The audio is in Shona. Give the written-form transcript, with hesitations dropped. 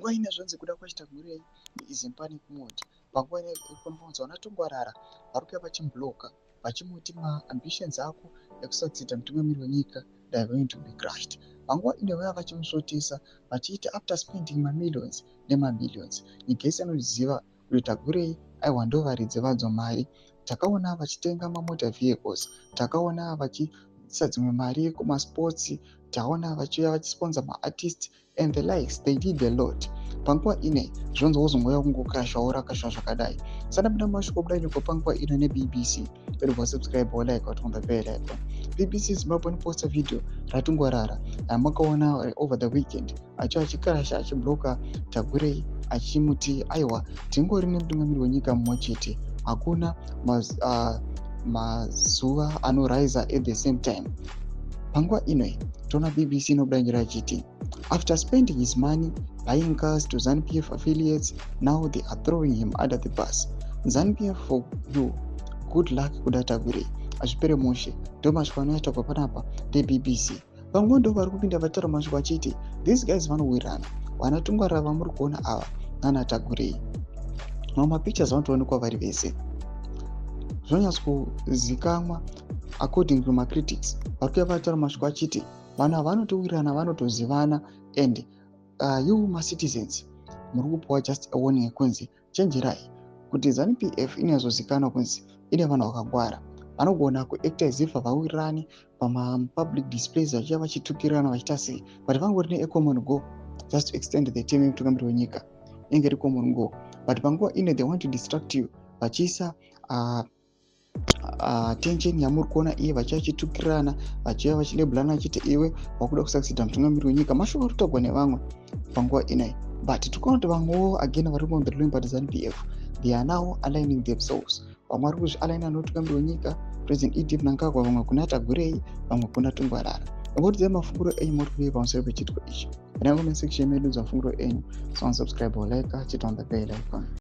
Nguva ino zvanzi Kudakwashe Tagwirei is in panic mode. Panguva ino iri vana Tungwarara vari kuuya vachimubloka, vachimuti maambitions ako ekusucceeda mutungamiri wenyika, they are going to be crushed. Panguva ino vaiva vachimusvotesa vachiiti after spending mamillions nemamillions, nyika yese inoziva kuti Tagwirei aiwa ndo varidzi vadzo mari. Takaona vachitenga mamotor vehicles, takaona vachiisa dzimwe mari kumasports, taona vachiuya vachisponsor maartist and the likes. They did a lot. Panguva ine zvonzi wozongouya kungocrashwawo, rakashwa zvakadai. Sandapinda mumashoko kudai nyiko panguva ino neBBC pedobva subscribe, wolike, watomba bell icon. BBC Zimbabwe inoposta video raTungwarara yamakaona over the weekend acho achicrasha, achibloka Tagwirei, achimuti aiwa, tingori nemutungamiri wenyika mumwe chete, hakuna mazuva anorisa at the same time. Panguva inoi toona BBC inobuda nyora achiti, "After spending his money buying cars to ZANU-PF affiliates, now they are throwing him under the bus. ZANU-PF for you. Good luck, Kuda Tagwirei." Hazvipere mushe. Ndo mashoko anoitwa panapa neBBC. Vamwe ndo vari kupinda vataura mashoko achiti these guys vanowirirana, vana Tungwarara vamuri kuona ava nana Tagwirei. Mamwe mapictures vanotoonekwa vari vese. Zvinonyatsokuzikanwa according to macritics vari kuuya vataura mashoko achiti vanhu ava vanotowirirana, vanotozivana. And you macitizens muri kupiwa just a warning yekunzi chenjerai kuti ZANU-PF inonyatsozikanwa kunzi ine vanhu vakangwara, vanogona kuacta as if havawirirani pamapublic displays, vachiva vachitukirana, vachiita sei, but vangori neacommon goal, just to extend the term yemutungamiri wenyika. Inge iri common goal, but panguva ino they want to distract you vachiisa tension yamuri kuona iye, vachiva vachitukirana, vachiva vachilabelana, vachiti iwe wakuda kusucceeda mutungamiri wenyika. Mashoko ari kutaurwa nevamwe panguva inoi, but tikuona kuti vamwewo again vari on the ruling party ZANU-PF, they are now aligning themselves. Vamwe vari kuzvialigna nomutungamiri wenyika President ED Mnangagwa, vamwe kuna Tagwirei, vamwe kuna Tungwarara. Ngotidzai mafunguro enyu, muri kudii pamusoro pechitiko ichi? Enda comment section medu, dzamafunguro enyu. So subscribe or like, chit on the bell icon.